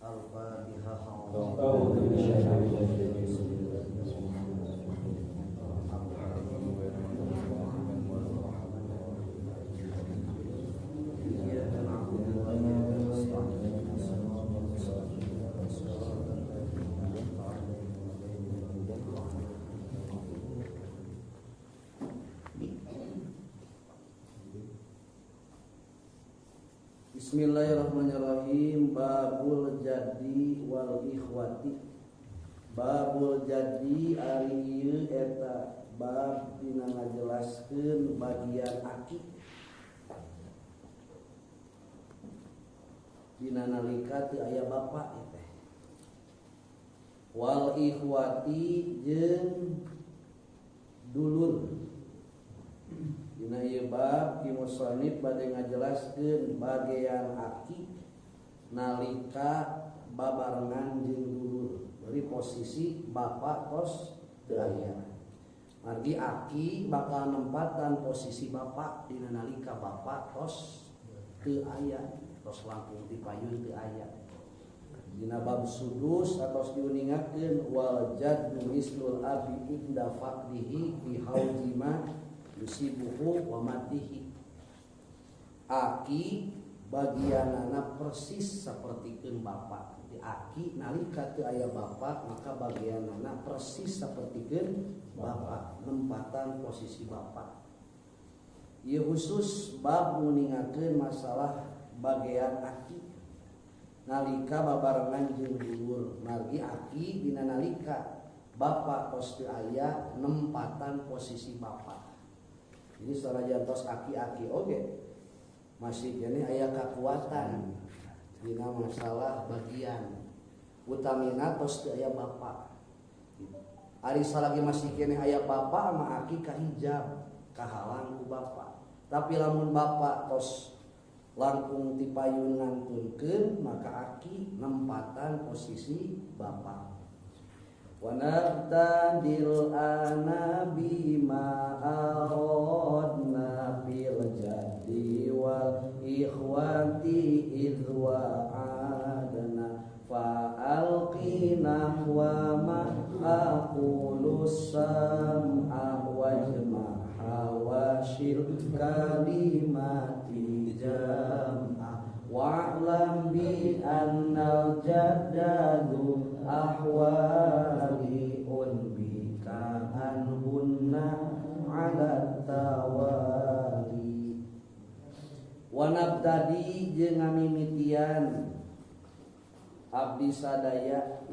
Al-Fatihah. Bismillahirrahmanirrahim. Babul jadi wal ikhwati. Babul jadi ari ieu eta bab dina ngajelaskeun bagian aki dina nalika teu aya bapa ieu teh. Wal ikhwati jeung dulur. Dina ieu bab ki musannif bade ngajelaskeun bagian aki nalika babarengan jeung dulur. Bari posisi bapak tos teu aya. Margi aki bakal nempatan posisi bapak dina nalika bapak tos teu aya, tos langkung ti payun teu aya. Dina bab sudus atos diuningakeun wal jaddu mislul abi inda faqdihi fi haujima yusibuhu wa matihi. Aki bagianana persis sapertikeun bapak. Di aki nalika teu aya bapak maka bagianana persis sapertikeun bapak, nempatan posisi bapak. Ieu khusus bab nguningakeun masalah bagian aki nalika babarengan jeung dulur. Margi aki dina nalika bapak tos teu aya nempatan posisi bapak. Jadi sanajan tos aki-aki oge masih kene aya kakuatan dina masalah bagian utamina tos teu aya bapak. Ari salagi masih kene aya bapak mah aki kahijab kahalang ku bapak. Tapi lamun bapak tos langkung ti payun ngantunkeun maka aki nempatan posisi bapak. Wanabtadil ana bima aradna fil jaddi wal ikhwati idh wa'adna fa alqina wa ma aqulu sam'a wajma hawashil kalimati jam'a wa'lam bi annal jaddadu ahwali unbika anhunna ala tawali. Wanabtadi jeung ngamimitian abdi sadaya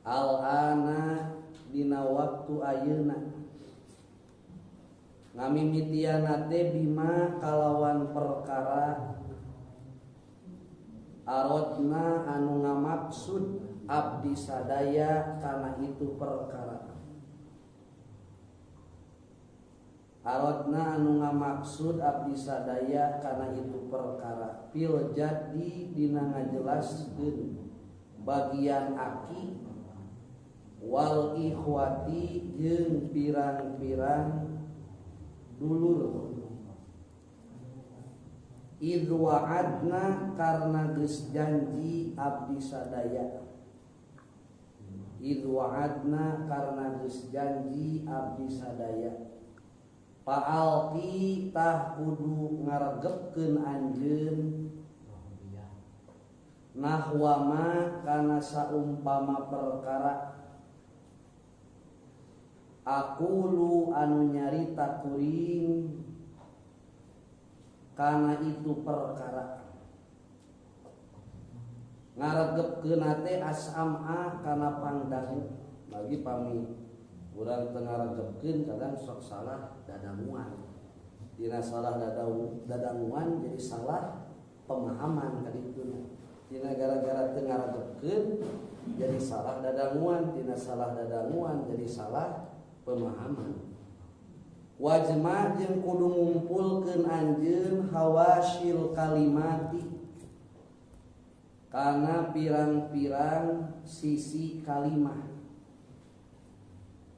al-ana dina waktu ayeuna. Ngamimitian teh bima kalawan perkara arodna anu ngamaksud abdi sadaya kana itu perkara. Arodna anu ngamaksud abdi sadaya kana itu perkara. Fil jadi dina ngajelaskeun bagian aki wal ikhwati jeung pirang-pirang dulur. Idh wa'adna karna geus janji abdi sadaya. Idh wa'adna karna geus janji abdi sadaya. Fa'alqi tah kudu ngaregepkeun anjeun nahwama kana saumpama perkara aqulu anu nyarita kuring kana itu perkara. Ngaregepkeun teh asama kana pangdangu. Bagi pami urang teu ngaregepkeun kadang sok salah dadanguan. Dina salah dadanguan jadi salah pemahaman kadituna. Dina gara-gara teu ngaregepkeun jadi salah dadanguan, dina salah dadanguan jadi salah pemahaman. Wajma jeung kudu ngumpulkeun anjeun hawasil kalimati kana pirang-pirang sisi kalimah.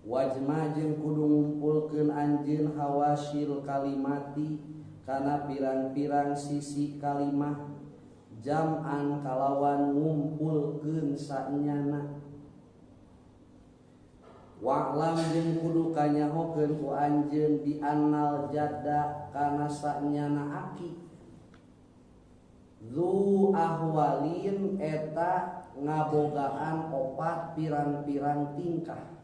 Wajma jeung kudu ngumpulkeun anjeun hawasil kalimati kana pirang-pirang sisi kalimah jam'an kalawan ngumpulkeun sanyana wa'lam jeung kudu kanyahokeun ku anjeun di annal jadda kana sanyana aki zu ahwalin eta ngabogaan opat pirang-pirang tingkah.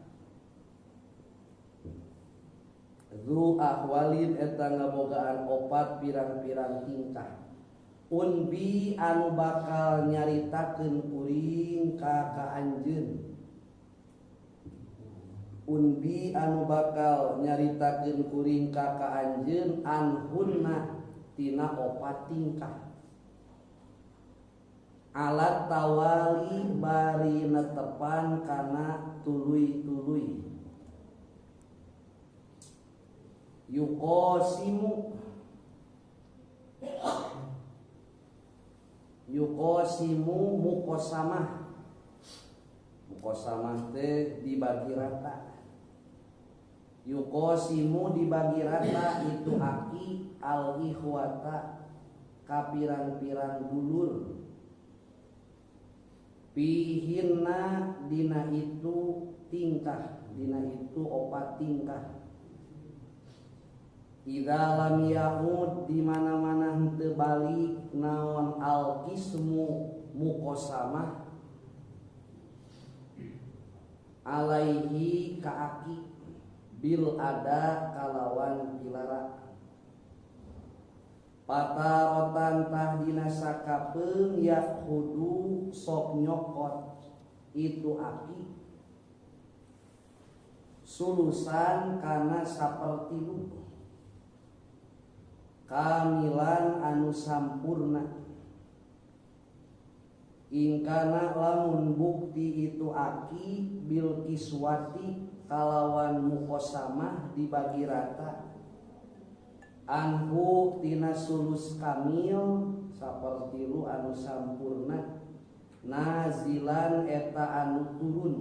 Zu ahwalin eta ngabogaan opat pirang-pirang tingkah. Unbi anu bakal nyaritakeun kuring ka ka anjeun. Unbi anu bakal nyaritakeun kuring ka ka anjeun anhunna tina opat tingkah. Alat tawali bari netepan kana tuluy-tuluy. Yuqasimu yuqasimu muqasamah. Muqasamah teh dibagi rata. Yuqasimu dibagi rata itu aki al ikhwata kapirang-pirang dulur. Pihinna dina itu tingkah, dina itu opat tingkah. Idza lam ya'ud di mana-mana henteu balik naon al-qismu muqasamah alaihi ka aki bil ada kalawan pilara. Patarotan tah dina sakapeung yahudu sok nyokot itu aki sulusan kana sapertilu kamilan anu sampurna. Ingkana lamun bukti itu aki bil kiswati kalawan muqasamah dibagi rata anhu tina sulus kamil sapertilu anu sampurna nazilan eta anu turun.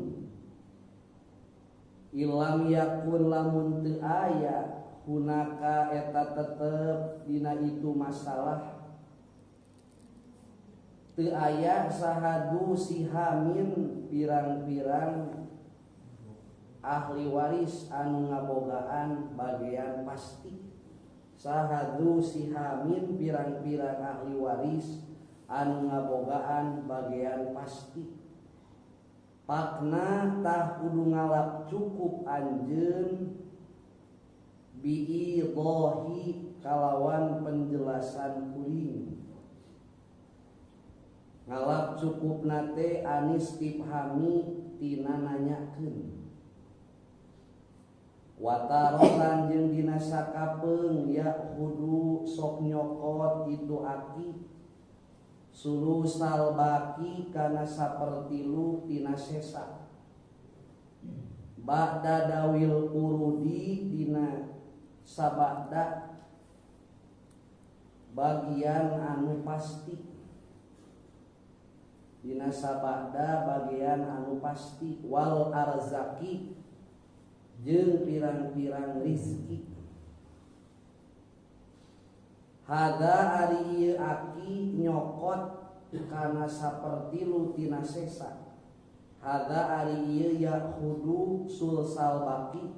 Ilam yakun lamun teu aya hunaka eta tetep dina itu masalah teu aya sahadu sihamin pirang-pirang ahli waris anu ngabogaan bagian pasti. Sahadu sihamin pirang-pirang ahli waris anu ngabogaan bagian pasti. Pakna tah kudu ngalap cukup anjeun bi'idahi kalawan penjelasan kuring. Ngalap cukup nate anis tiphami tina nanyakeun. Watarotan jeung dina sakapeung yahudu sok nyokot itu aki sulusal baki kana sapertilu tina sesa. Ba'da dawil urudi dina sabada bagian anu pasti. Dina sabada bagian anu pasti wal arzaki jeung pirang-pirang rizki. Hada ari ieu aki nyokot kana sapertilu tina sesa. Hada ari ieu yahudu sulsal baki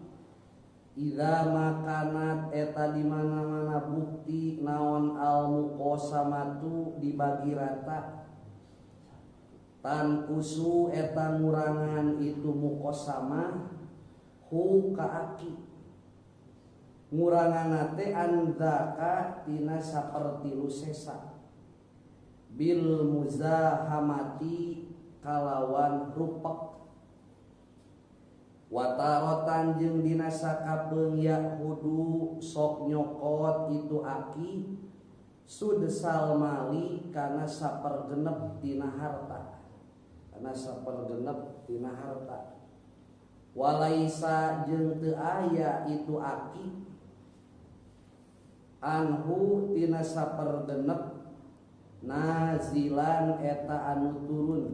idza makanat eta di mana-mana bukti naon al muqasamatu dibagi rata tankusu eta ngurangan itu muqasamah hu ka aki ngurangan teh andzaka tina sapertilu sesa bil muzahamati kalawan rupek. Watarotan jeung dina sakapeung yahudu sok nyokot itu aki sudsal mali kana sapergenep tina harta, kana sapergenep tina harta. Walaisa jeung teu aya itu aki anhu tina sapergenep nazilan eta anu turun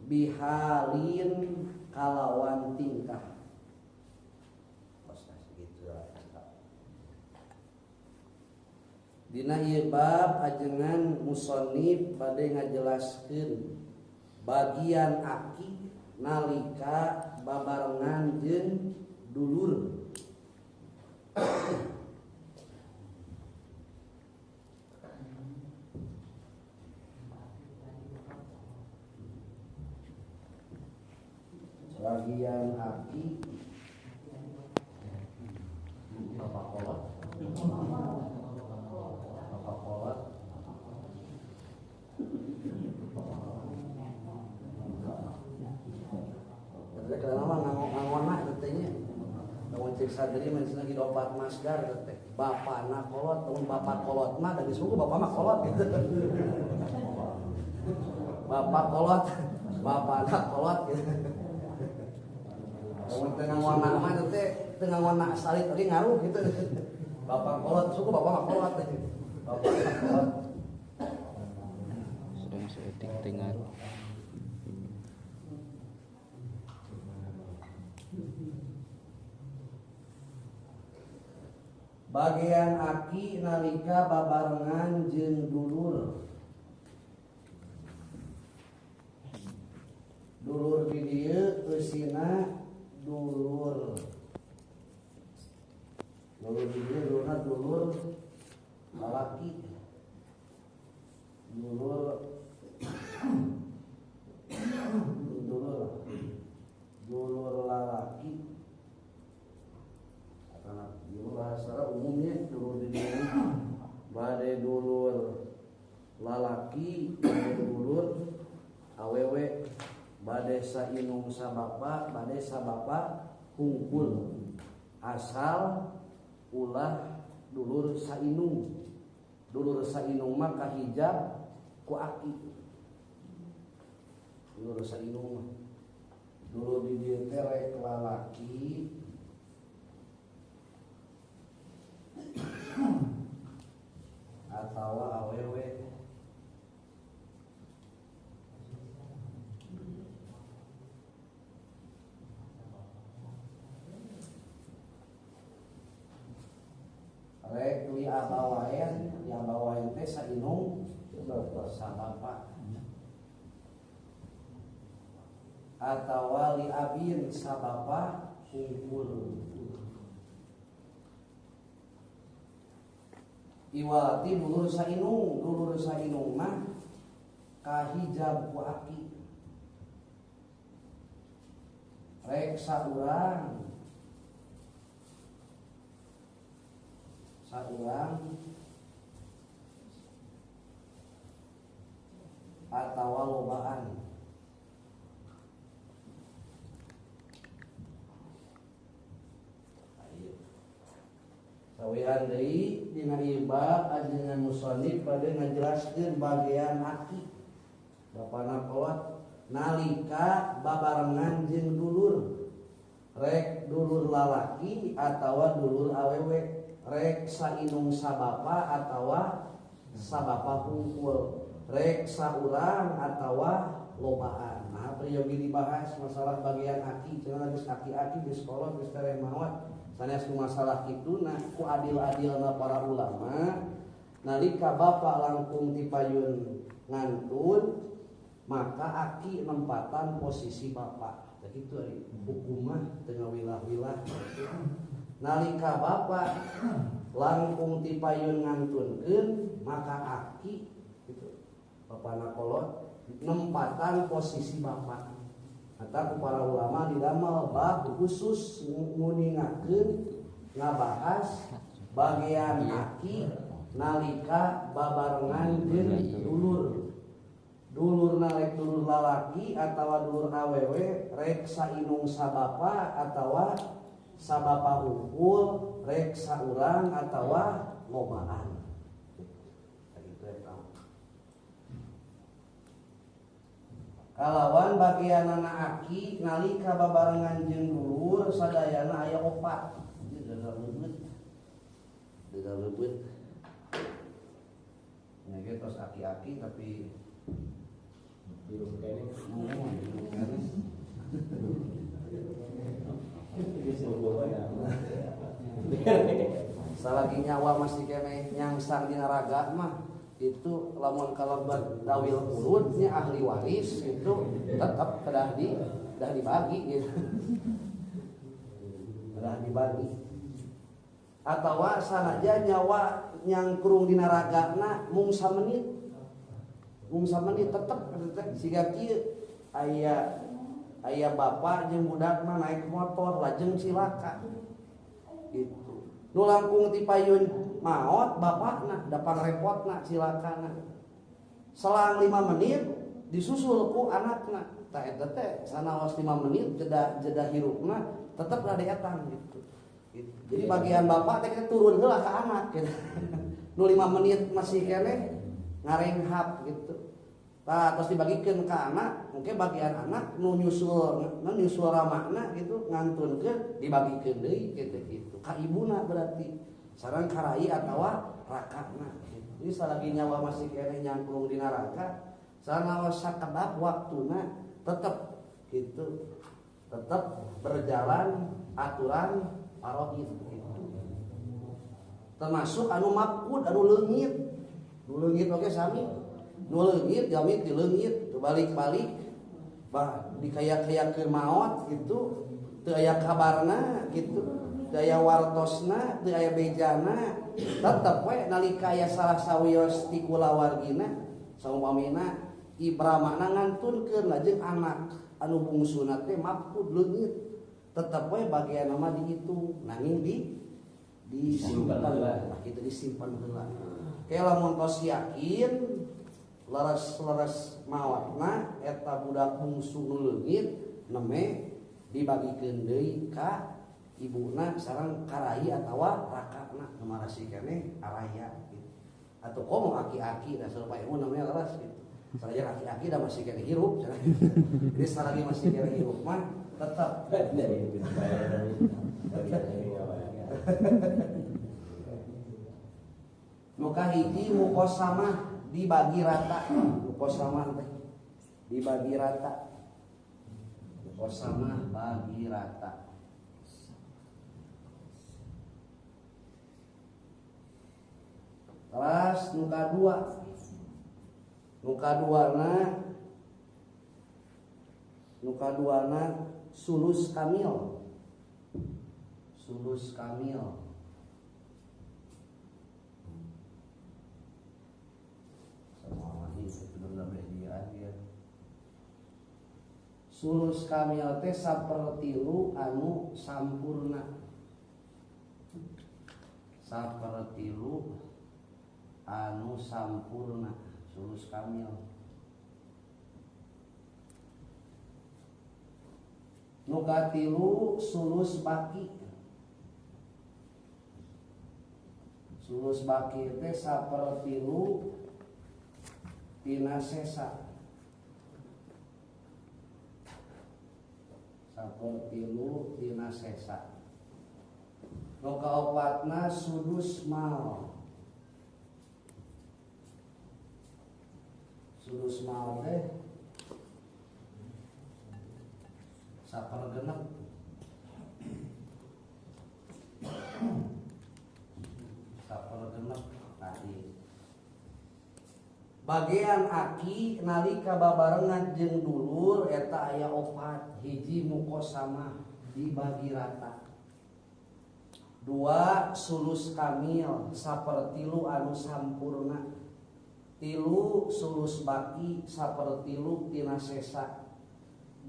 bihalin kalawan tingkah. Dina ieu bab ajengan musannif bade ngajelaskeun bagian aki nalika babarengan jeung dulur. Bagian aki bapak kolot, bapak kolot, karena mah ngangona tetehnya, lamun cek sadri mah lagi opat masdar teteh, bapana kolot, lamun bapak kolot mah dari suku bapak mah kolot gitu, bapak kolot, bapana kolot gitu. Lamun teu ngangona mah teh teu ngangona salit oge ngaruh gitu. Bapak kolot suku bapak mah kolot. Bapak kolot. Sedang saeutik teu ngaruh. Bagian aki nalika babarengan jeung dulur. Dulur di dieu eusina dulur. Dulur di dieu dulurna dulur lalaki. Dulur dulur dulur lalaki. Karena dulur secara umumnya dulur di dieu bade dulur lalaki, bade dulur awewe, bade sainung sabapa, bade sabapa hungkul, asal ulah dulur sainung. Dulur sainung mah kahijab ku aki. Dulur sainung mah dulur di dieu teh rek lalaki atawa awewe. Rek li abawaen, li abawaen teh sainung sabapa atawa li abin sabapa hungkul. Iwati dulur sainung mah kahijab ku aki. Rek saurang saurang atawa lobaan. Sawian deui dina ieu bab ajengan musannif bade ngajelaskeun bagian aki bapana kolot nalika babarengan jeung dulur, rek dulur lalaki atawa dulur awewe, rek sainung sabapa atawa sabapa hungkul, rek saurang atawa lobaan. Nah, priyogi dibahas masalah bagian aki, cenah geus aki-aki geus kolot geus tereh maot. Sanes nu masalah kituna ku adil-adilna para ulama, nalika bapak langkung tipayun ngantun maka aki nempatan posisi bapak. Tah kitu ari hukum mah teu ngawilah-wilah. Nalika bapak langkung tipayun ngantunkeun maka aki gitu bapana kolot nempatan posisi bapak. Atau para ulama didamel bab khusus nguningakeun ngabahas bagian aki nalika babarengan jeung dulur. Dulur rek dulur lalaki atawa dulur awewe, rek sainung sabapa atawa sabapa hungkul, rek saurang atawa lobaan. Kalawan bagianana aki nalika babarengan jeung dulur sadayana aya opat. Ieu gagal leubeut. Gagal leubeut. Nya ge tos aki-aki tapi hirup keneh. Hirup keneh. Salagi nyawa masih keneh nyangsang dina raga mah itu lamun kalebet dawil urutnya ahli waris itu tetap kedah dibagi gitu. Kedah dibagi. Atawa sanaja nyawa nyangkrung dina ragana mung samenit. Mung samenit tetep siga kieu aya bapak jeung budakna naik motor lajeng cilaka. Gitu. Nu langkung ti payun maot bapakna da pangrepotna cilakana. Selang 5 menit disusul ku anakna. Tah eta teh sanaos 5 menit jeda hirupna tetep rada etang gitu. Gitu. Jadi bagian bapak teh turun heula ka anak gitu. Nu 5 menit masih keneh ngarenghap gitu. Tah terus dibagikeun ka anak, mungkin bagian anak nu nyusul ramana gitu ngantunkeun dibagikeun deui gitu. Ka ibuna berarti sareng ka rai atawa rakana gitu. Jadi salagi nyawa masih keneh nyangklung di neraka, sanaos sakedap waktuna tetep gitu. Tetep berjalan aturan faraid gitu. Termasuk anu mafqud, anu leungit. Nu leungit oge sami. Nu leungit jami ti leungit, balik-balik bah dikaya-kayakeun maot gitu, teu aya kabarna gitu, teu aya wartosna, teu aya bejana, tetep we nalika aya salah sawios ti kulawargina, saumpamina ibramana ngantunkeun lajeng anak anu bungsuna teh mafqud leungit. Tetep we bagian nama dihitung nanging disimpan heula, kitu disimpan heula. Ke lamun tos yakin leres-leres maotna eta budak bungsu nu leungit neme dibagikeun deui ka ibuna sareng karai atawa rakana nu marasi keneh araya gitu. Atau komo aki-aki da sarupa ilmu namanya leres gitu. Sanajan aki-aki da masih keneh hirup. Jadi salagi masih keneh hirup mah tetap muka hiji mukosamah dibagi rata, mukosamah teh dibagi rata, mukosamah bagi rata. Kelas nuka duana sulus kamil, sulus kamil. Sulus kamil teh sapertilu anu sampurna. Sapertilu anu sampurna sulus kamil. Nu katilu sulus baki. Sulus baki teh sapertilu tina sesa. Sapertilu tina sesa. Nu kaopatna sudus mal. Sudus mal teh sapergenep. Sapergenep tadi. Bagian aki nalika babarengan jeung dulur eta aya opat, hiji mukosamah dibagi rata. Dua sulus kamil sapertilu anu sampurna. Tilu sulus baki sapertilu tina sesa.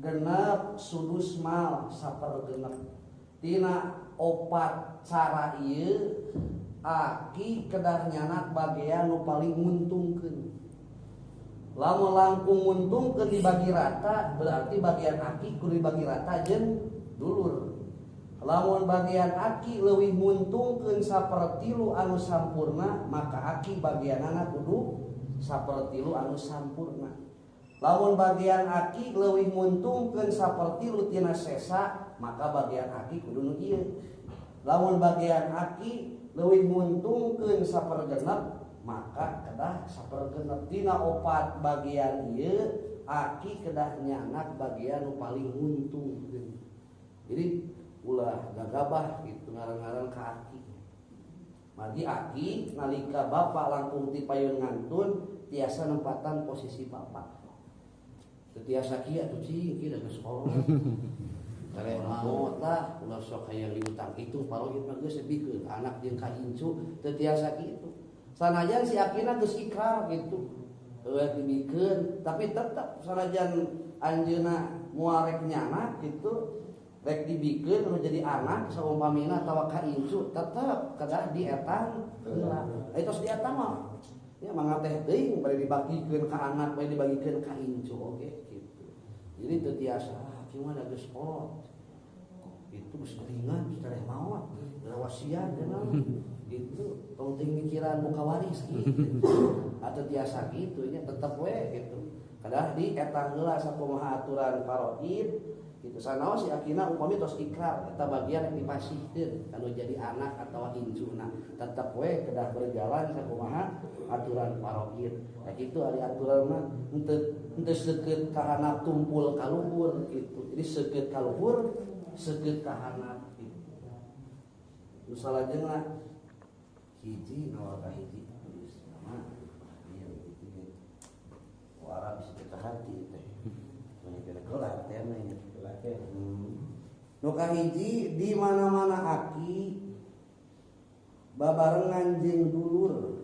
Genep sudus mal sapergenep. Tina opat cara ieu aki kedah nyanak bagian nu paling nguntungkeun. Lamun langkung nguntungkeun dibagi rata berarti bagian aki kudu dibagi rata jeung dulur. Lamun bagian aki leuwih nguntungkeun sapertilu anu sampurna maka aki bagianana kudu sapertilu anu sampurna. Lamun bagian aki leuwih nguntungkeun sapertilu tina sesa maka bagian aki kudu nu ieu. Lamun bagian aki leuwih nguntungkeun sapergenep maka kedah sapergenep. Tina opat bagian ieu aki kedah nyanak bagian nu paling nguntungkeun. Jadi ulah gagabah gitu ngaran-ngaran ka aki. Margi aki nalika bapak langkung ti payun ngantun tiasa nempatan posisi bapak. Teu tiasa kieu atuh cing kieu da geus kolot. Tereh maot lah ulah sok hayang diutang kitu parohit mah geus dibikeun anak jeung ka incu teu tiasa kitu. Sanajan si akina geus ikrar gitu. Heueuh dibikeun tapi tetep sanajan anjeunna moal rek nyana gitu rek dibikeun nu jadi anak saumpamina atawa ka incu tetep kedah dietang heula. Eta tos dietang mah ya mangga teh teuing bade dibagikeun ka anak bade dibagikeun ka incu oge gitu. Jadi teu tiasa kieu mah da geus kolot. Itu geus geringan geus tereh maot, wasiat cenah. Gitu, tong teuing mikiran muka waris gitu. Atau tiasa kitu nya tetep we gitu. Kedah dietang heula sakumaha aturan faraid gitu. Sanaos si akina upami tos ikrar eta bagian yang dipasihkeun kanu jadi anak atawa incuna. Tetep we kedah berjalan sakumaha aturan faraid. Nah kitu ari aturan mah henteu seukeut ka handap tumpul ka luhur gitu. Jadi seukeut ka luhur, seukeut ka handap gitu. Nu salajengna hiji nawar ka hiji geus mah ieu gitu. Wara bisa ke hati teh. Mun kelah teh mah nya. Nu kahiji di mana-mana aki babarengan jeung dulur.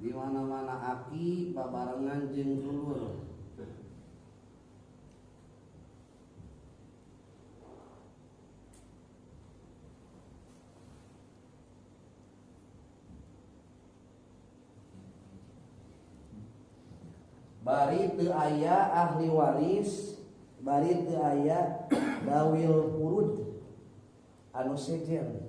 Di mana-mana aki babarengan jeung dulur. Bari teu aya ahli waris, bari teu aya dawil furud anu sejen.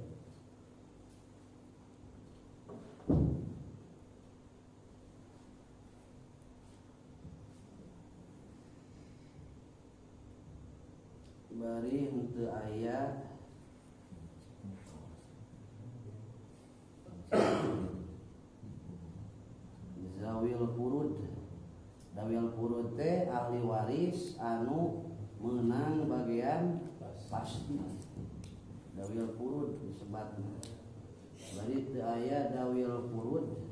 Bari henteu aya zawil furud. Dawil furud teh ahli waris anu menang bagian pasti. Dawil furud disebatna. Bari teu aya dawil furud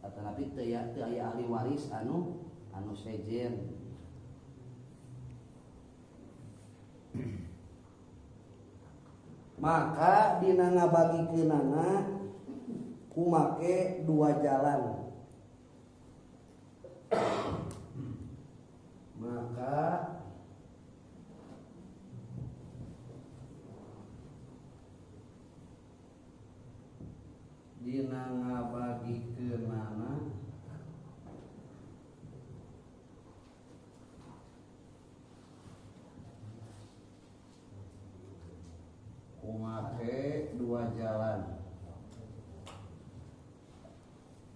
atanapi teu aya ahli waris anu sejen. Maka dina ngabagikeunana kumake dua jalan. Maka dina ngabagikeunana kumake dua jalan,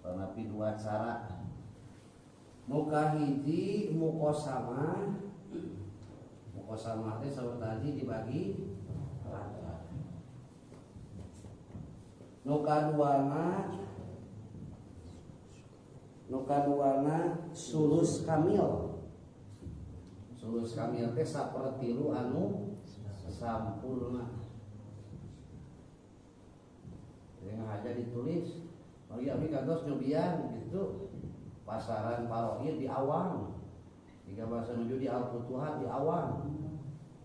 tanapi dua cara. Muka hiji muqosamah, muqosamah teh saur tadi dibagi rata. Nu kaduana sulus kamil. Sulus kamil teh sapertilu anu sampurna. Jadi aja ditulis, bagi abdi kantos nyobian gitu. Pasaran parohid di Awang, jika bahasa menuju di Al-Futuhat di Awang,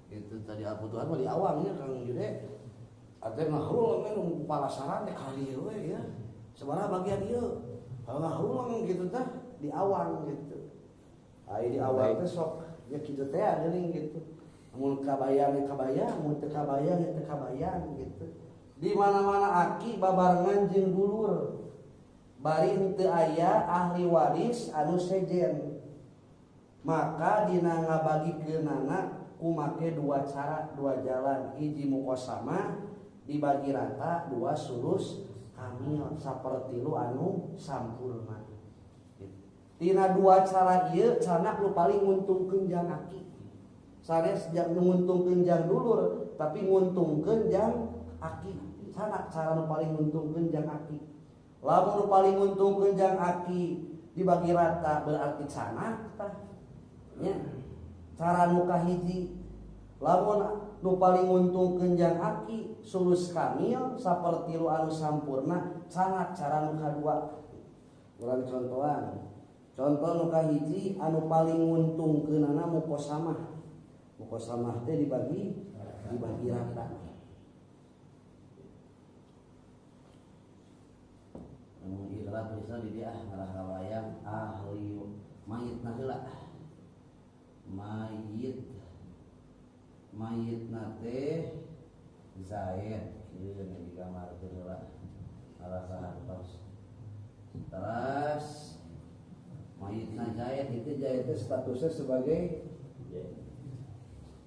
itu tadi Al-Futuhat mah di Awang ya Kang Jude. Ate ngahuleng kan palasaran teh kali we ya. Sabaraha bagian ieu? Ngahuleng gitu tah di Awang gitu. Ai di Awang teh sok ya kitu teh geuning gitu. Mun kabayang ya kabayang, mun teu kabayang ya teu kabayang gitu. Di mana-mana aki babarengan jeung dulur. Bari henteu aya ahli waris anu sejen. Maka dina ngabagikeunana kumake dua cara, dua jalan. Hiji muqosamah dibagi rata, dua sulus kamil sapertilu anu sampurna. Tina dua cara ieu canak nu paling nguntungkeun jang aki. Sanes jang nguntungkeun jang dulur, tapi nguntungkeun jang aki. Sanak cara nu paling nguntungkeun jang aki. Lamun nu paling nguntungkeun jang aki dibagi rata berarti canak tah. Nya. Cara nu kahiji lamun nu paling nguntungkeun jang aki sulus kamil sapertilu anu sampurna canak cara nu kadua. Urang contohan. Contoh nu kahiji anu paling nguntungkeunana muqasamah. Muqasamah teh dibagi rata. Anu ikhlas tulisan di dia ngarah kawayang ahli mayit na heula. Mayit na teh Zaid ieu digambarkeun heula ngarah sahartos. Terus mayitna Zaid itu Zaid itu statusnya sebagai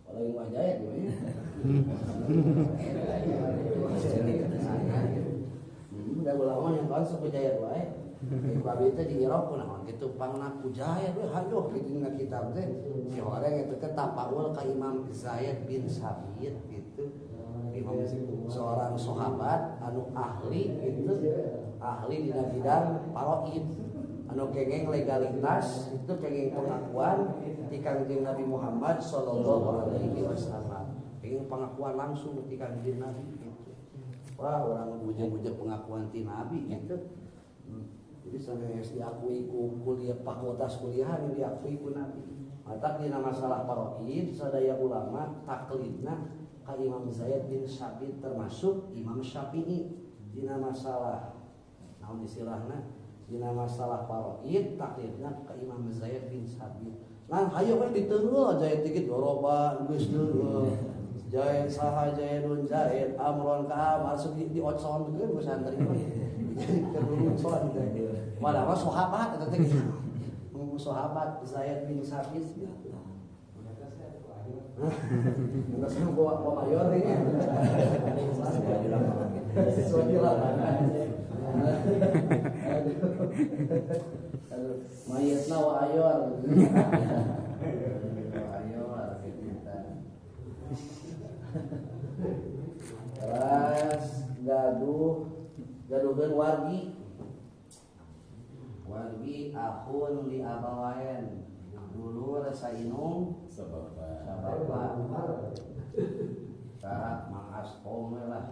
kalau yang Zaid ya. Udah ulama yang kan sok Zaid wae. Babi teh di Irak kunaon kitu pangna ku Zaid we hayoh kitu dina kitab teh. Si horeng eta teh tapaul ka Imam Zaid bin Sabit gitu. Imam seorang sahabat anu ahli gitu, ahli dina bidang faraid. Anu kengeng legalitas itu kengeng pengakuan ti Kangjeng Nabi Muhammad sallallahu alaihi wasallam. Kengeng pengakuan langsung ti Kangjeng Nabi gitu. Wah, orang bujang-bujang pengakuan ti Nabi gitu. Jadi sanes diakui ku kuliah fakultas kuliahan yang diakui ku Nabi. Matak dina masalah faraid sadaya ulama taklidna ka Imam Zaid bin Sabit termasuk Imam Syafi'i dina masalah naon istilahna dina masalah faraid taklidna ka Imam Zaid bin Sabit. Nah, hayo we diteunggeul Zaid dikit doroba geus deunggeul. Zaid saha Zaidun Zaid amron ka amar sok dioconkeun ku santri mah. Jadi kerucon teh. Padahal sahabat eta teh gitu. Sahabat Zaid bin Sabit gitu. Enggak senang bawa mayor ini. Sesuai di lapangan. Mayatna wa ayor. Wa ayor kita. Terus gaduhkeun wargi. Wargi ahun li abawain. Dulur sainung sabapa. Syarat Mang Askom lah.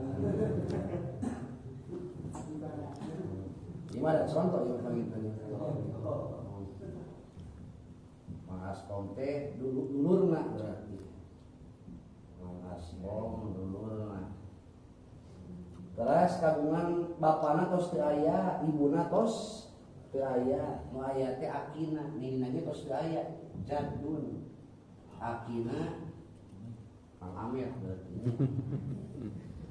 Gimana contoh yang panggil Mang Askom teh dulurna berarti. Mang Askom dulurna. Terus kagungan bapana tos teu aya, ibuna tos teu aya, nu aya teh akina, ninina ge tos teu aya, jadun. Akina Mang Amet berarti.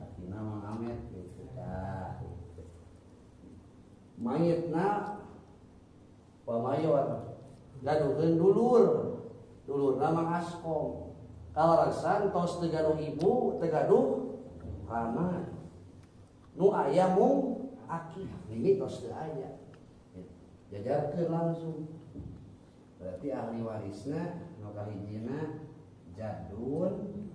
Akina Mang Amet gitu tah. Mayitna pamayor gaduheun dulur. Dulurna Mang Askom. Kaleresan tos teu gaduh ibu, teu gaduh paman. Nu aya mung aki, ini tos teu aya. Jajarkeun langsung. Berarti ahli warisna nu kahijina jadun,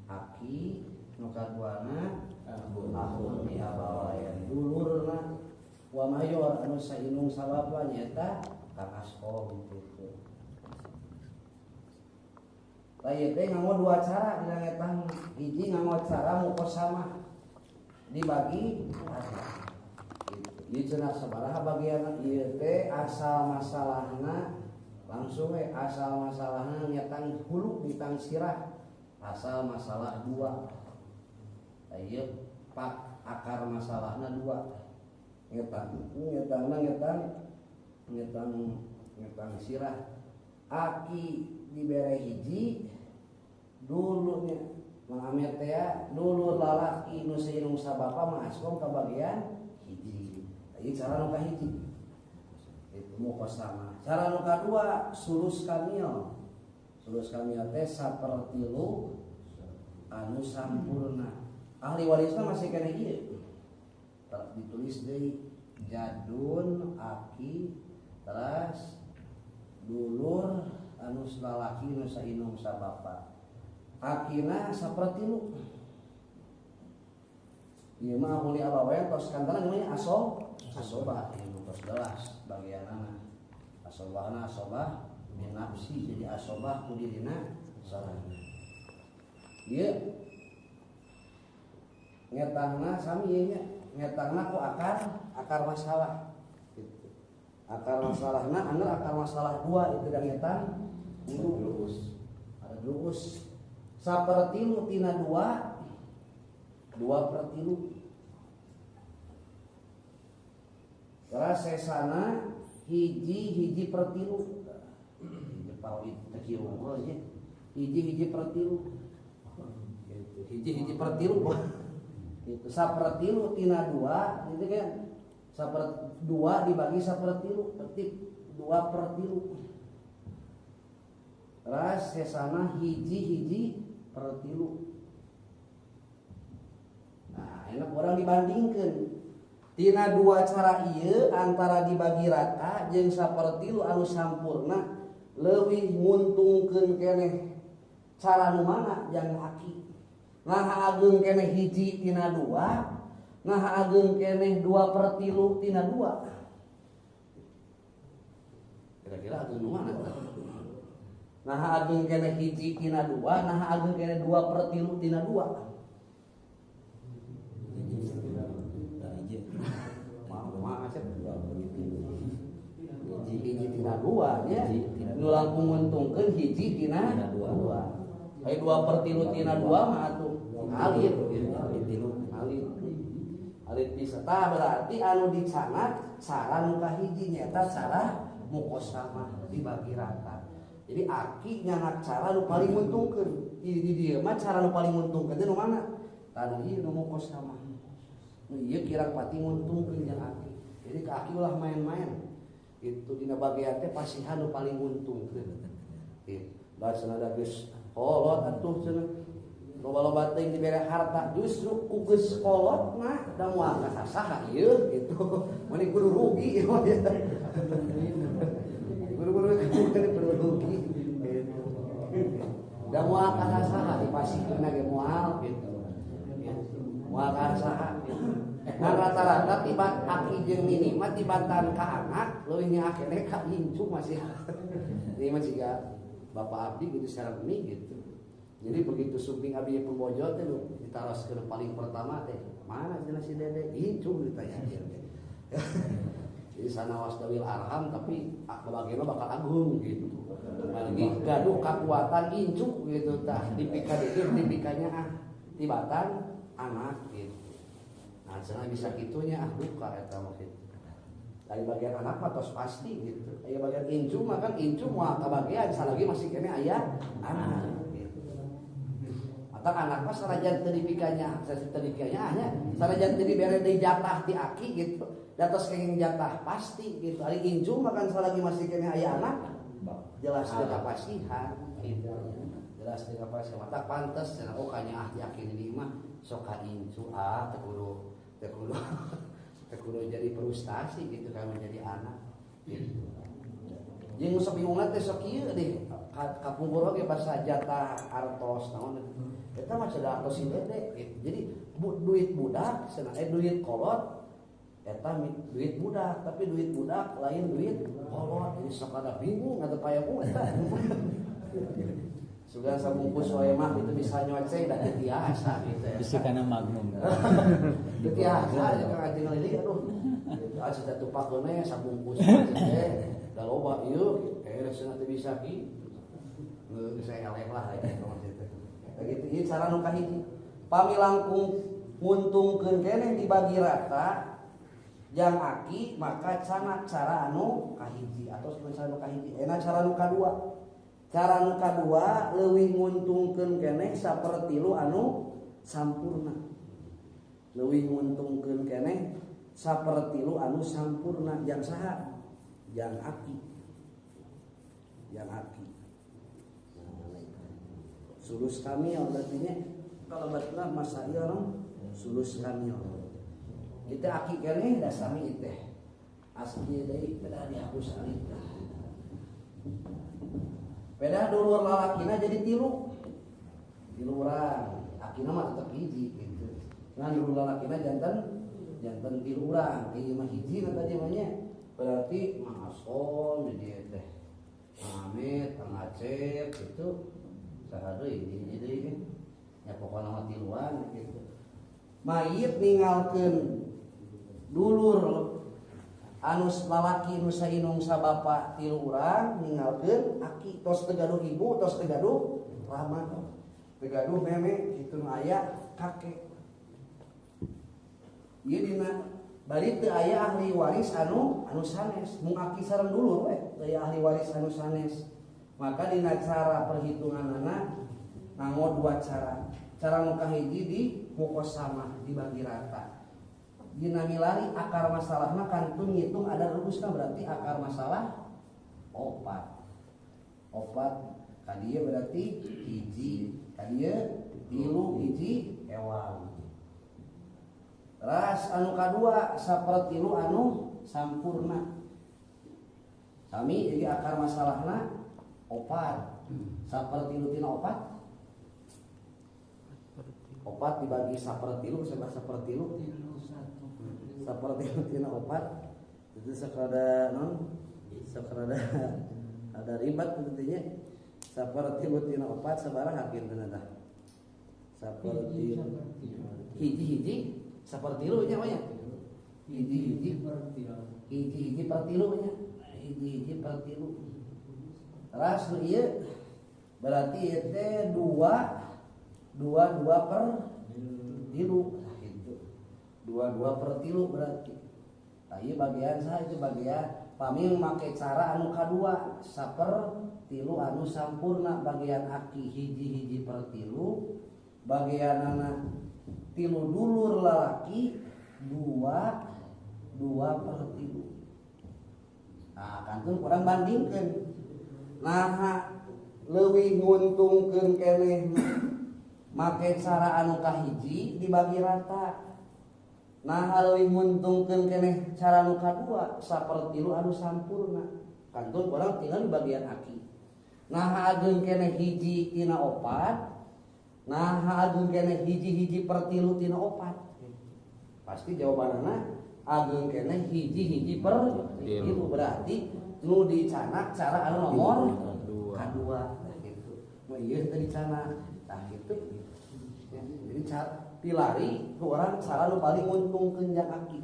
aki, nu kaduana ahun di abawayan dulurna wa mayor anu sainung sabapa nyaeta Kang Askom gitu. Tah ieu teh nganggo dua cara dina ngetang. Hiji nganggo cara muqasamah dibagi rata. Ieu cenah sabaraha bagian ieu teh asal masalahna langsung we asal masalahna ngetang hulu ditang sirah. Asal masalah dua. Tah ieu pak akar masalahna dua. Ngetang ngetangna ngetang sirah. Aki dibere hiji dulunya Mang Amir teh dulur lalaki nu sainung sabapa Mang Askom kabagian hiji. Ieu cara nu kahiji. Itu muqasamah. Cara nu kadua sulus kamil. Sulus kamil teh sapertilu anu sampurna. Ahli warisna masih keneh ieu. Ditulis deui jadun aki teras dulur anu lalaki nu sainung sabapa. Akina sapertilu. Ieu mah ahuli abawen tos kantana namanya asobah ieu tos jelas bagianana. Asobahna asobah binafsi jadi asobah ku dirina sorangan. Ieu ngetangna sami ieu nya, ngetangna ku akar masalah gitu. Akar masalahna anu akar masalah dua itu da ngetang lurus. Ada lurus. Sapertilu tina dua, 2/3. Terus sesana hiji 1/3. Hiji paroid teh kieu unggul nya. Hiji 1/3. Gitu. Hiji 1/3. Gitu. Sapertilu tina dua, itu kan dua dibagi 1/3, berarti 2/3. Terus sesana hiji 1/3. Nah, enak orang dibandingkan. Tina dua cara ieu antara dibagi rata jeung 1/3 anu sampurna leuwih nguntungkeun keneh cara nu mana jang aki. Nah ageung keneh 1 tina 2, nah ageung keneh 2/3 tina 2. Kira-kira ageung nu mana? Nah ageung keneh 1 tina 2, nah ageung keneh 2/3 tina 2. Hiji tina 2 nya nu langkung nguntungkeun 1 tina 2. Aya 2/3 tina 2 mah atuh alit alit alit bisa. Tah berarti anu dicanak cara nu kahiji nyaeta cara muqasamah dibagi rata. Jadi aki nyanak cara nu paling nguntungkeun. Di dieu mah cara nu paling nguntungkeun teh nu mana? Tah nu ieu nu muqasamah. Nu ieu kirang pati nguntungkeun jeung aki. Jadi ka aki ulah main-main. Itu dina bagian teh pasihan nu paling nguntungkeun. Gitu. Basana da geus kolot atuh cenah. Loba-loba teuing dibere harta justru ku geus kolot mah da moal ka saha ieu gitu. Mani kudu rugi ieu. Kudu rugi gitu. Da moal ka saha dipasihkeunna ge moal gitu. Moal ka saha gitu. Nah rata-rata tiba aki jeung nini mah tibatan ka anak leuwih nya akene ka incu masih. Ini mah jiga bapak abdi gitu secara mie gitu. Jadi begitu sumping abdi pembojo teh ditaroskeun paling pertama teh mana cenah si Dede incu ditanya teh. Jadi sanawas dawil arham tapi bagian bakal agung gitu. Lagi gaduh kakuatan incu gitu tah dipika dikit dipikanya ah tibatan anak gitu. Nah, cenah bisa kitunya ah duka eta mah gitu. Dari bagian anak mah tos pasti gitu. Aya bagian incu mah kan incu moal kabagian salagi masih kene aya anak gitu. Atau anak mah sanajan teu dipikanya, teu dipikanya nya, sanajan teu dibere deui jatah ti aki gitu. Da tos kenging jatah pasti gitu. Ari incu mah kan salagi masih kene aya anak jelas teu kapasihan gitu. Jelas teu kapasihan mata pantes cenah oh kanya ah ti aki di mah sok ka incu ah teu kudu jadi frustasi gitu kalau menjadi anak gitu. Jeung sok bingungna teh sok ieu deh kapungkur oge basa jatah artos naon eta mah cenah artos si Dede gitu. Jadi duit budak cenah duit kolot eta duit budak tapi duit budak lain duit kolot. Jadi sok ada bingung atau payung eta. Sudah sabungkus wae mah itu bisa nyoceng da teu tiasa gitu ya. Bisa kana magnum. Teu tiasa ya kang ajengan leutik aduh. Gitu asa teh tupakeun we sabungkus teh da loba ieu cenah teu bisa ki. Geus saya eleh lah eta mah kitu. Gitu ieu cara nu kahiji. Pami langkung nguntungkeun keneh dibagi rata jang aki maka canak cara anu kahiji atau cara nu kahiji. Enak cara nu kadua. Cara nu kadua leuwih nguntungkeun keneh 1/3 anu sampurna. Leuwih nguntungkeun keneh 1/3 anu sampurna jang saha? Jang aki. Jang aki. Sulus kamil berarti nya kalau batna masa ieu orang sulus kamil. Kita aki keneh da sami teh. Asli deui pedah dihapus alit. Beda dulur lalakina jadi tilu. Tilu urang, akina mah tetep hiji gitu. Ngan dulur lalakina janten 3 urang. Ieu mah hiji na tadi mah nya. Berarti Mang Asom di dieu teh. Mang Amit, Kang Acep gitu. Saha deui hiji deui teh. Ya pokona mah tiluan gitu. Mayit ninggalkeun dulur anu lalaki nu sainung sabapa 3 urang ninggalkeun aki tos teu gaduh ibu tos teu gaduh rama teu gaduh meme kitu nu aya kakek. Ieu dina bari teu aya ahli waris anu sanes mung aki sareng dulur we teu aya ahli waris anu sanes. Maka dina cara perhitunganana nganggo dua cara. Cara nu kahiji di muqasamah dibagi rata. Dina milari akar masalahna kantun ngitung ada rumusna berarti akar masalah opat. Opat ka dieu berarti hiji, ka dieu 3 hiji ewang. Ras anu kadua sapertilu anu sampurna. Sami jadi akar masalahna opat. Sapertilu tina opat. Opat dibagi sapertilu sabaraha sapertilu? Sapertilu tina opat. Itu sakrada non? Sakrada ada ribet intinya. Sapertilu tina opat sabaraha kinten tah? Sapertilu hiji-hiji sapertilu nya mah nya. Hiji-hiji hiji-hiji pertilu nya. Hiji-hiji pertilu. Ras nu ieu berarti ieu teh 2 2 2 per tilu gitu. 2 2 per tilu berarti. Tah ieu bagian saha itu bagian pami make cara anu kadua saper tilu anu sampurna bagian aki hiji-hiji per tilu bagianana tilu dulur lalaki 2 2 per tilu. Nah, kantun kurang bandingkeun. Nah, leuwih nguntungkeun keneh make cara anu kahiji dibagi rata. Nah, leuwih nguntungkeun keneh cara anu kadua sapertilu anu sampurna. Kantun kurang tinggal di bagian aki. Nah, ageung keneh hiji tina opat. Nah, ageung keneh hiji-hiji per tilu tina opat. Pasti jawabanana ageung keneh hiji-hiji per tilu berarti nu dicanak cara anu nomor kadua gitu. Nu ieu teh dicanak. Tah gitu. Ya, jadi pilari ku urang cara nu paling nguntungkeun jang aki.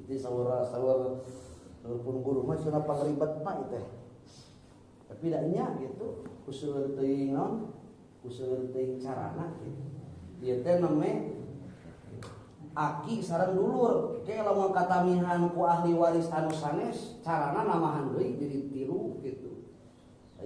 Itu saur pun guru mah cenah pangribet mah ieu teh. Tapi da nya gitu kuseur teuing naon? Kuseur teuing carana gitu. Ieu teh name aki sareng dulur. Ke lamun katamihan ku ahli waris anu sanes, carana namahan deui jadi tilu gitu.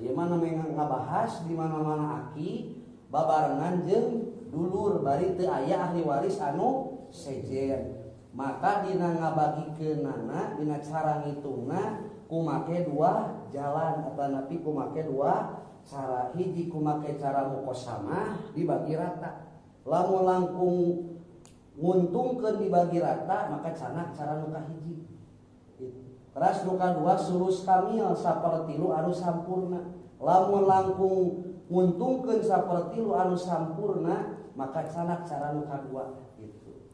Ieu mah name ngabahas di mana-mana aki babarengan jeung dulur bari teu aya ahli waris anu sejen. Maka dina ngabagikeunana dina cara ngitungna kumake dua jalan atanapi kumake dua cara. Hiji kumake cara muqasamah dibagi rata. Lamun langkung nguntungkeun dibagi rata maka canak cara nu kahiji. Teras nu kadua sulus kamil sapertilu anu sampurna. Lamun langkung nguntungkeun sapertilu anu sampurna maka canak cara nu kadua gitu.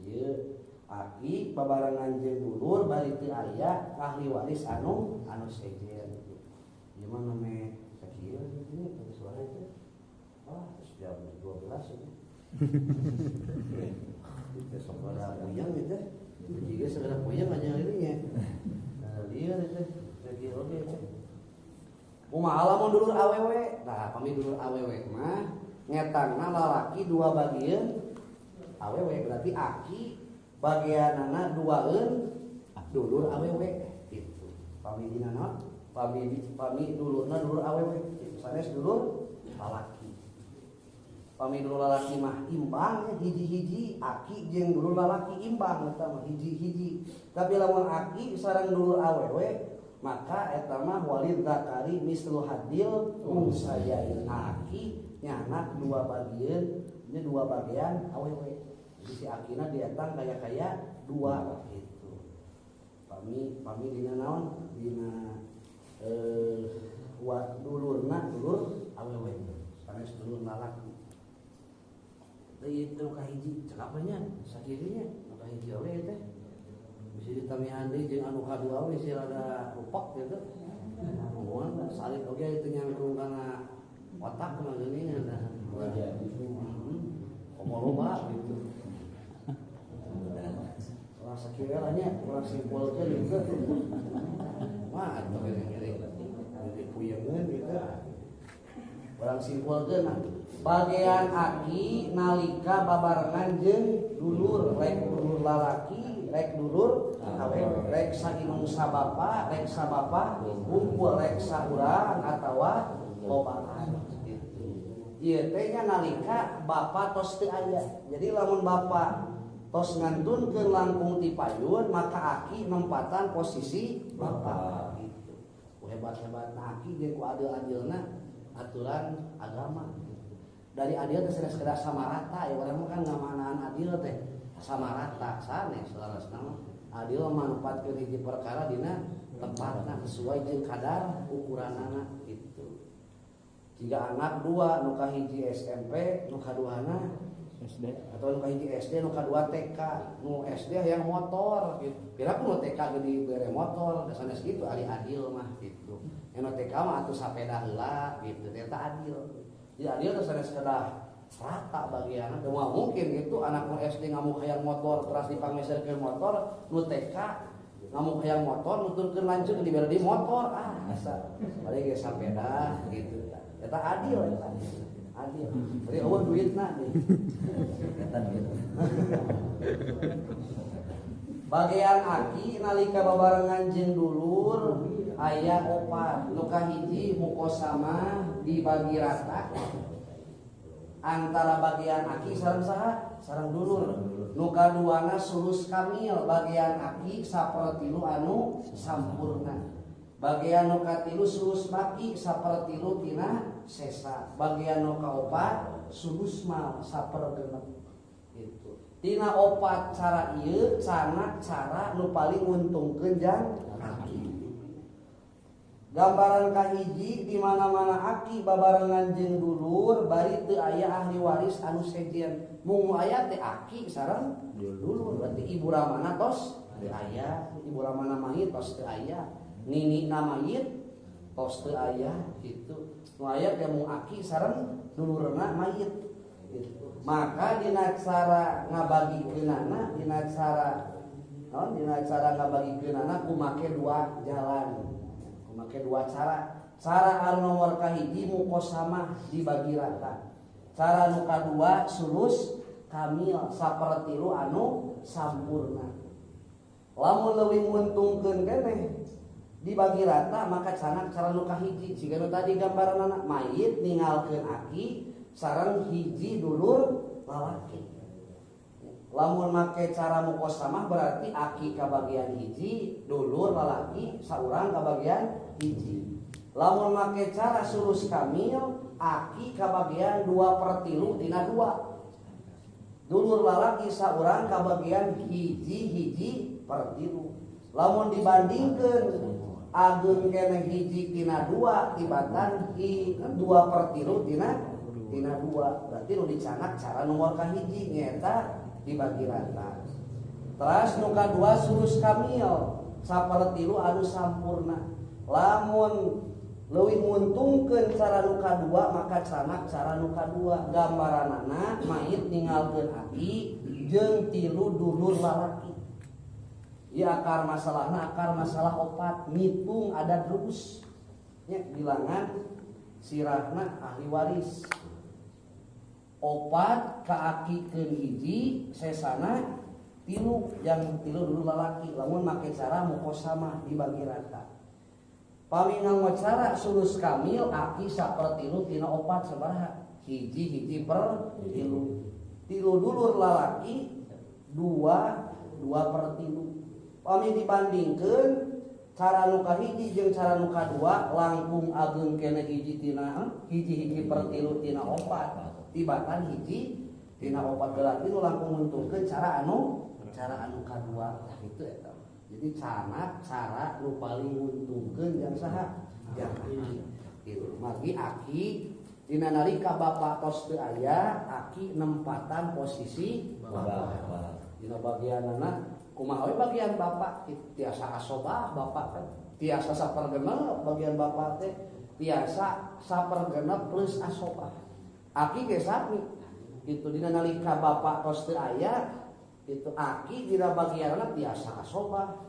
Ieu aki babarengan jeung dulur bari teu aya ahli waris anu sejen gitu. Ieu mah name sakieu kitu nya suara teh. Wah, geus jam 12 ini. Itu segera puyeng gitu. Jika segera puyeng aja ininya. Lieur itu, lagi oge itu. Kumaha lamun dulur awewe? Nah, pami dulur awewe mah ngetangna lalaki dua bagian awewe berarti aki bagianana duaeun dulur awewe gitu. Pami dina naon? Pami dulurna dulur awewe gitu. Sanes dulur lalaki. Pami dulur lalaki mah imbang hiji-hiji aki jeung dulur lalaki imbang eta mah hiji-hiji. Tapi lamun aki sareng dulur awewe maka eta mah walid zakari mislu hadil unsayain. Aki nyanak dua bagian, ini dua bagian awewe. Jadi si akina dietang kaya-kaya dua gitu. Pami dina naon? Dina wa dulurna dulur awewe. Sanes dulur lalaki. Teh ieu nu kahiji cekap nya sakieu nya nu kahiji oge teh. Bisa ditamihan deui jeung anu kadua we si rada rupak gitu. Moal salib oge teu nyangkung kana otak mah geuning da. Komo loba gitu. Urang sakieu lah nya, urang simpulkeun gitu. Wah, atuh geuning-geuning. Jadi puyengeun gitu. Urang simpulkeun nah. Bagian aki nalika babarengan jeung dulur, rek dulur lalaki, rek dulur awewe, rek sainung sabapa, rek sabapa kumpul, rek saurang atawa lobaan gitu. Ieu teh nya nalika bapa tos teu aya. Jadi lamun bapa tos ngantunkeun langkung ti payun, maka aki nempatan posisi bapa gitu. Ku hebat-hebatna aki jeung ku adil-adilna aturan agama gitu. Dari adil teh sekedar sama rata ya, urang mah kan ngamanaan adil teh sama rata sanes salarasna mah. Adil manfaatkeun hiji perkara dina tempatna sesuai jeung kadar ukuranana gitu. Jika anak dua nu kahiji SMP, nu kaduana SD atau nu kahiji SD, nu kadua TK, nu SD hayang motor gitu. Piraku nu TK ge dibere motor, da sanes kitu ari adil mah gitu. Anu TK mah atuh sapeda heula gitu, eta adil. Jadi adil teh sanes kedah rata bagianna, teu moal mungkin gitu anak nu SD ngamuk hayang motor terus dipangeserkeun motor, nu TK ngamuk hayang motor nuturkeun lanceuk dibere di motor, ah asa bari ge sapeda gitu. Eta adil eta. Adil. Bari eueuh duitna nih. Eta duit. Bagian aki nalika babarengan jeung dulur aya opat. Nu kahiji muqosamah dibagi rata antara bagian aki sareng saha? Sareng dulur. Nu kaduana sulus kamil, bagian aki sapertilu anu sampurna. Bagian nu katilu sulus baki sapertilu tina sesa. Bagian nu kaopat sulus mal sapergenep gitu. Tina opat cara ieu cana cara nu paling nguntungkeun jang aki. Gambaran kahiji di mana-mana aki babarengan jeung dulur bari teu aya ahli waris anu sejen. Mung nu aya teh aki sareng dulur, berarti ibu ramana tos teu aya, ibu ramana mayit tos teu aya, ninina mayit tos teu aya gitu. Nu aya teh mung aki sareng dulurna mayit gitu. Maka dina cara ngabagikeunana, dina cara naon, dina cara ngabagikeunana kumake dua jalan. Make dua cara. Cara anu nomor kahiji muqosamah dibagi rata. Cara nu kadua sulus kamil sapertilu anu sampurna. Lamun leuwih nguntungkeun keneh dibagi rata maka canak cara nu kahiji. Siga nu tadi gambaranana mayit ninggalkeun aki sareng hiji dulur lalaki. Lamun make cara muqosamah berarti aki kabagian hiji, dulur lalaki saurang kabagian hiji. Lamun make cara sulus kamil, aki kabagian 2/3 tina 2. Dulur lalaki saurang kabagian hiji-hiji per tilu. Lamun dibandingkeun ageung keneh hiji tina 2 tibatan 2/3 tina 2. Berarti nu dicanak cara nomor kahiji nyaeta dibagi rata. Teras nu kadua sulus kamil sapertilu anu sampurna. Lamun leuwih nguntungkeun cara nu kadua maka canak cara nu kadua. Gambaranana mayit ninggalkeun aki jeung tilu dulur lalaki. Ieu akar masalahna akar masalah opat, ngitung ada terus nya bilangan sirahna ahli waris. Opat kaakikeun hiji sesana tilu, yang tilu dulu lalaki. Lamun make cara muqosamah dibagi rata. Pami nganggo cara sulus kamil aki sapertilu tina opat sabaraha? Hiji-hiji per tilu. Tilu dulur lalaki 2 2/3. Pami dibandingkeun cara nu kahiji jeung cara nu kadua langkung ageung keneh hiji tina hiji-hiji per tilu tina opat. Tibatan hiji tina opat berarti nu langkung nguntungkeun cara anu kadua. Tah kitu eta. Jadi canak cara nu paling nguntungkeun jang saha? Jang aki. Gitu. Margi aki Dina nalika bapak tos teu aya, aki nempatan posisi bapak. Dina bagianana kumaha we bagian bapak tiasa asobah bapak kan, tiasa sapergenep bagian bapak teh, tiasa sapergenep plus asobah. Aki ge sami. Itu dina nalika bapak tos teu aya, itu aki dina bagianana tiasa asobah,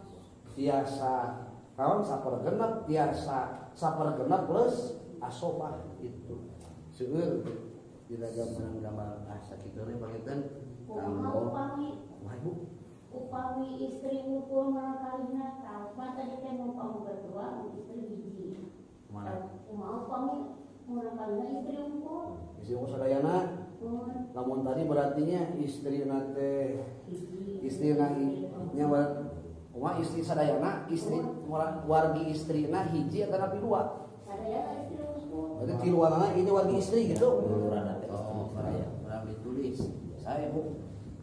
tiasa kaon sapergenep, tiasa sapergenep plus asobah itu. Seueur dina gambaran-gambaran sakitu we panginten kanggo kumaha Ibu? Upami istri ngumpul marakalina tah tadi teh upami berdua istri hiji. Kumaha? Kumaha upami marakalina istri unggul? Istri unggul sadayana. Lamun tadi berartinya istrina teh istrina nya kumaha istri sadayana istri wargi istrina hiji atanapi dua? Sadayana istri unggul. Berarti tiluanana ini wargi istri gitu. Duluran teh istri sadaya. Urang ditulis. Saya Bu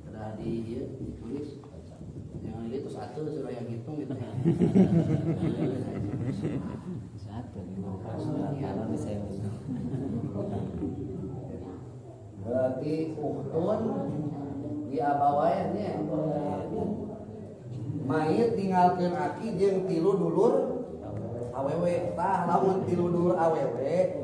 udah di ieu ditulis. Yang ini terus atuh suruh yang ngitung gitu. Satu kalau bisa yang itu. Berarti uhtun di abawayan nya. Mayit tinggalkeun aki jeung tilu dulur awewe. Tah lamun tilu dulur awewe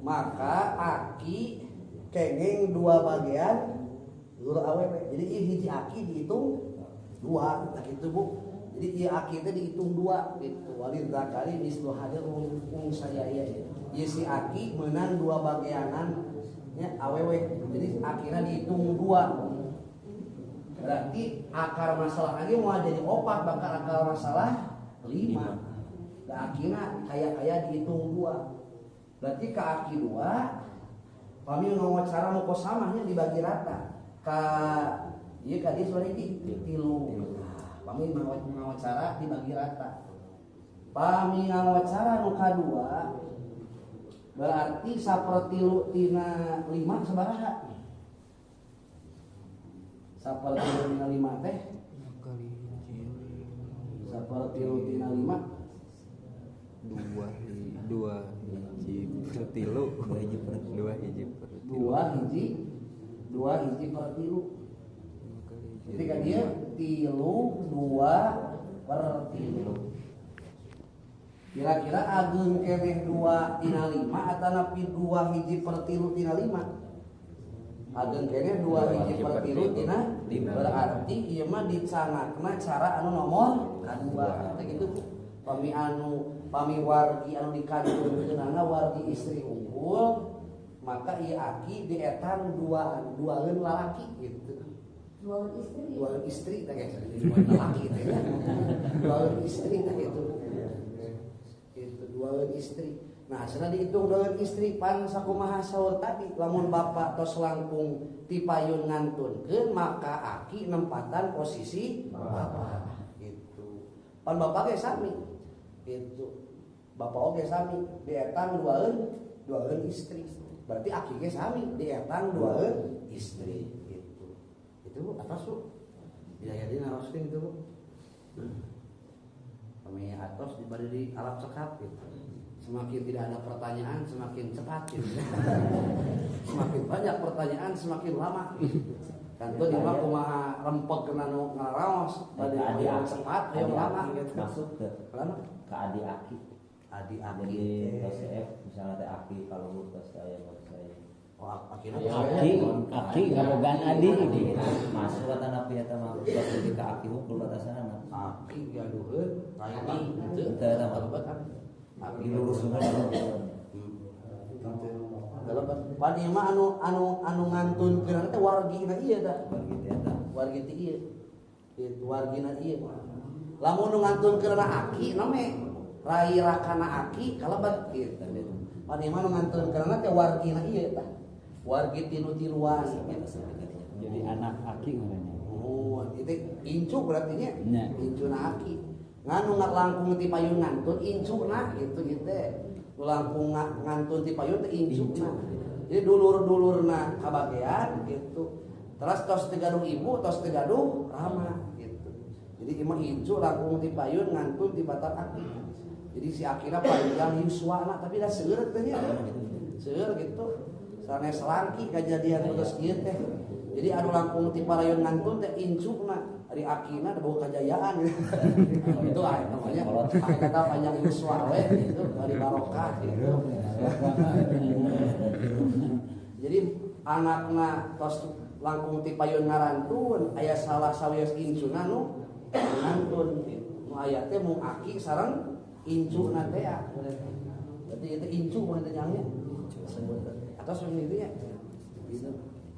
maka aki kenging dua bagian dulur awewe. Jadi ieu hiji aki dihitung dua, tah kitu Bu. Jadi ieu aki teh dihitung dua gitu. Walil zakari mislu hadir unsayaya. Ieu si aki menang dua bagianan nya awewe. Jadi akina dihitung dua. Berarti akar masalah lagi mau jadi opat, bakal akar masalah lima. Da akina kaya-kaya dihitung dua. Berarti ka aki dua, pami ngomong cara mukosamahnya dibagi rata. Ka ieu ka dieu sebenarnya tilu. Pami ngomong cara dibagi rata. Pami ngomong cara nu kadua berarti sapertilu tina lima sabaraha? Sapertilu tina lima teh sapertilu tina lima dua hiji per tilu dua hiji per tilu. Ketika dia tilu dua per tilu, kira-kira ageung keneh dua tina lima atanapi dua hiji per tilu tina lima? Ageung keneh dua hiji per tilu tina lima. Berarti ieu mah dicanakna cara anu nomor kadua. Tah kitu pami anu pami wargi anu dikandungkeunana wargi istri unggul, maka ieu aki dietan duaeun lalaki gitu. Dua istri. Dua istri tah geus dua lalaki teh nya. Dua istri tah kitu. Itu dua istri. Nah, cenah dihitung dua istri pan sakumaha saur tadi, lamun bapak tos langkung ti payun ngantunkeun maka aki nempatan posisi bapak gitu. Pan bapak ge sami. Gitu. Bapak oge sami dietan duaeun istri. Berarti aki ge sami dietan duaeun istri gitu. Itu Bu atos Bu. Didayadina naroskeun itu Bu. Kami atos dibari di alat cekap gitu. Semakin tidak ada pertanyaan semakin cepat gitu. Semakin banyak pertanyaan semakin lama gitu. Kanto di mah kumaha rempeg kena nu ngaraos bade hoyong cepat hoyong lama gitu. Masuk ke lama ke adi aki. Adi aki jadi tos F misalnya teh aki kalau tos saya tos saya. Oh, akina aki kabogaan adi gitu. Masuk ka tanah pieta mah tos di ka aki hukul batasana. Aki gaduheun raini gitu. Teu eta mah aki lurus semua. Dalam pan ieu mah anu ngantunkeun teh wargina ieu tah. Wargi teh eta. Wargi teh ieu. Itu wargina ieu. Lamun nu ngantunkeun aki name rai rakana aki kalebet kitu. Pan ieu mah nu ngantunkeun teh wargina ieu tah. Wargi tilu-tiluan gitu. Jadi anak aki ngaranna. Oh, itu incu berarti nya. Incuna aki. Nganu langkung ti payun ngantun incuna gitu gitu. Nu langkung ngantun ti payun teh incuna. Jadi dulur-dulurna kabagean gitu. Terus tos teu gaduh ibu, tos teu gaduh rama gitu. Jadi imah incu langkung ti payun ngantun ti batak aki. Jadi si akina panjang yuswana tapi da seueur teh nya. Seueur gitu. Sanes langki kajadian terus kieu teh. Jadi anu langkung ti parayun ngantun teh incukna ari akina da boga kajayaan gitu. Itu ah namanya kata panjang yuswa we gitu ari barokah gitu. Jadi anakna tos langkung ti payun ngarantun aya salah sawios incuna nu ngantun gitu. Nu aya teh mung aki sareng incuna teh ya. Berarti itu incu mun teh nya. Atos itu ya. Gitu.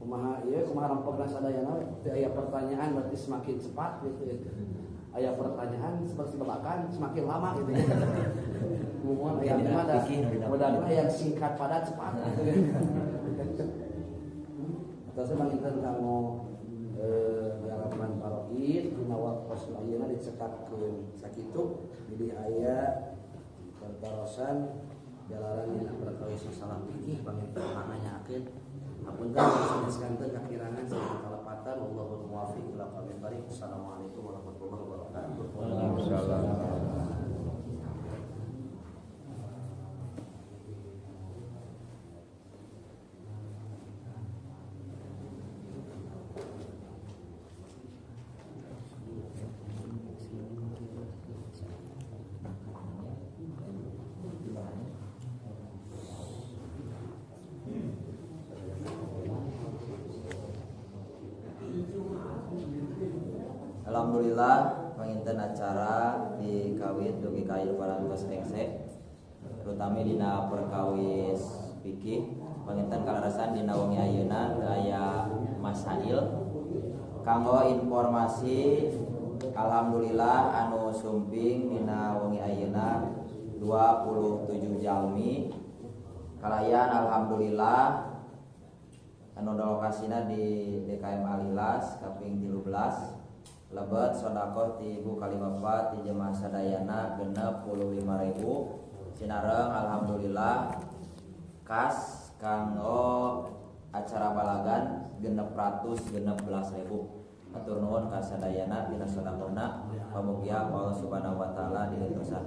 Kumaha ieu kumaha rempegna sadayana we teu aya pertanyaan berarti semakin cepat gitu ya. Aya pertanyaan seperti babakan semakin lama gitu ya. Umuman aya mah da mudah-mudahan yang singkat padat cepat gitu ya. Atos panginten kanggo garapan paroid dina waktos ayeuna dicekapkeun sakitu jadi aya pertarosan jalaran dina perkawis masalah fikih panginten nanyakeun. Apunten sanes kanten kakirangan sareng kalepatan wallahul muwaffiq ila aqwamit thariq. Assalamualaikum warahmatullahi wabarakatuh. Waalaikumsalam. Alhamdulillah panginten acara dikawit dugi ka ieu parantos engse terutama dina perkawis fikih panginten kalarasan dina wengi ayeuna teu aya masail kanggo informasi. Alhamdulillah anu sumping dina wengi ayeuna 27 jalmi kalayan alhamdulillah anu lokasina di DKM Alilas kaping 13 lebet sodakoh ti ibu kali bapak ti jemaah sadayana 65.000 sinareng alhamdulillah kas kanggo acara balagan 616.000 atur nuhun ka sadayana dina sodakohna pamugia Allah Subhanahu wa taala diletosan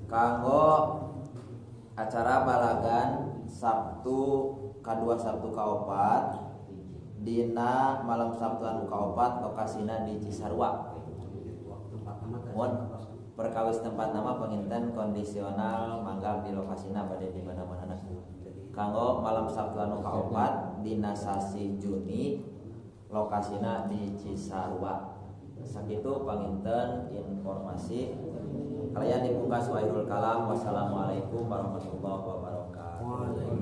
kanggo acara balagan Sabtu kadua Sabtu kaopat dina malam Sabtu anu kaopat lokasina di Cisarua. Mohon perkawis tempat nama penginten kondisional mangga di lokasina bade di mana-mana. Kanggo malam Sabtu anu kaopat dina sasi Juni lokasina di Cisarua. Sakitu panginten informasi kalian dipungkas wa akhirul kalam. Wassalamualaikum warahmatullahi wabarakatuh.